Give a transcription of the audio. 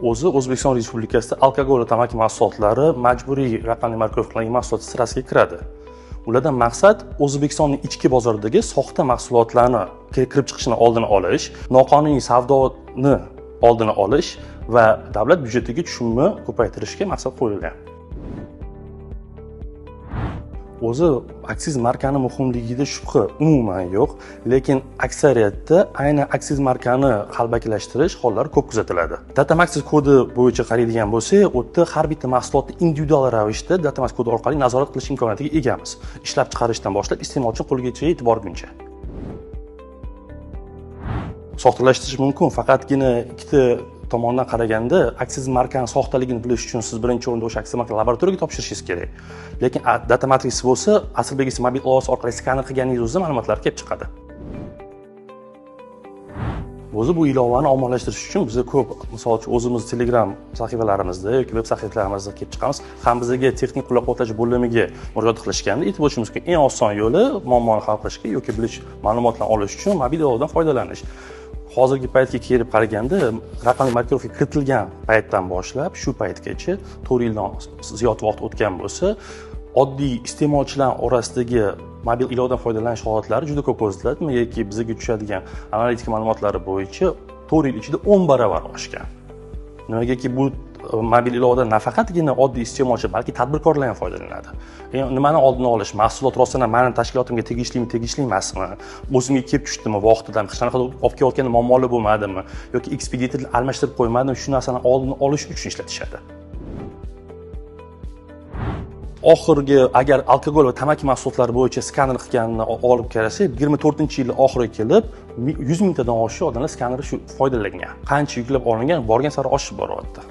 O'zi O'zbekiston Respublikasida alkogol va tamaki mahsulotlari majburiy raqamli markirovkalangan mahsulot sirasiga kiradi. Ulardan maqsad O'zbekistonning ichki bozoridagi soxta mahsulotlarni kirib chiqishini oldini olish, noqonuniy savdoni oldini olish va davlat byudjetiga tushumni ko'paytirishga maqsad qo'yilgan. O'zi aksiz markani muhimligida shubha umuman yo'q, lekin aksariyatda aynan aksiz markani qalbakilashtirish hollari ko'p kuzatiladi. Datamax kodi bo'yicha qaraydigan bo'lsak, u yerda har bitta mahsulotni individual ravishda Datamax kodi orqali nazorat qilish imkoniyatiga egamiz. Ishlab chiqarishdan boshlab iste'molchi qo'ligacha yetib borguncha. Soxtalashtirish mumkin, faqatgina ikkita tomondan qaraganda aksiz markani soxtaligini bilish uchun siz birinchi o'rinda o'sha aksiz markani laboratoriyaga topshirishingiz kerak. Lekin data matrix bo'lsa, asl belgisi mobil ilovasi orqali skaner qilganingiz o'zida ma'lumotlar kelib chiqadi. O'zi bu ilovani ommalashtirish uchun biz ko'p, misol uchun, o'zimiz Telegram sahifalarimizda yoki web sahifalarimizda kelib chiqamiz. Ham bizga texnik qo'llab-quvvatlash bo'limiga murojaat qilishganda aytib o'tishimiz mumkin. Eng oson yo'li muammoni hal qilishga yoki bilish, ma'lumotlarni olish uchun mobil ilovadan foydalanish. Hozirgi paytga kelib qaraganda raqamli markirovka kiritilgan paytdan boshlab shu paytgacha 4 yildan ziyod vaqt o'tgan bo'lsa, oddiy iste'molchilar orasidagi mobil ilovadan foydalanish holatlari juda ko'p kuzatiladi. Nimagaki bizga tushadigan analitika ma'lumotlari bo'yicha 4 yil ichida 10 barobar oshgan. Nimagaki bu mobil ilovadan nafaqatgina oddiy iste'molchi, balki tadbirkorlar ham foydalanadi. Nimani oldini olish, mahsulot rostdan ham meni tashkilotimga tegishlimi, tegishli emasmi, o'zimga kelib tushdimi vaqtidan, hech qanaqa olib kelayotganda muammolar bo'lmadimi yoki ekspeditor almashtirib qo'ymadimi, shu narsani oldini olish uchun ishlatishadi. Oxirgi agar alkogol va tamaki mahsulotlari bo'yicha skaner qilganini olib qarasak, 24-yil oxiriga kelib 100 mingtadan oshiq odamlar skanerni shu foydalangan. Qancha yuklab olingan, borgan sari oshib boryapti.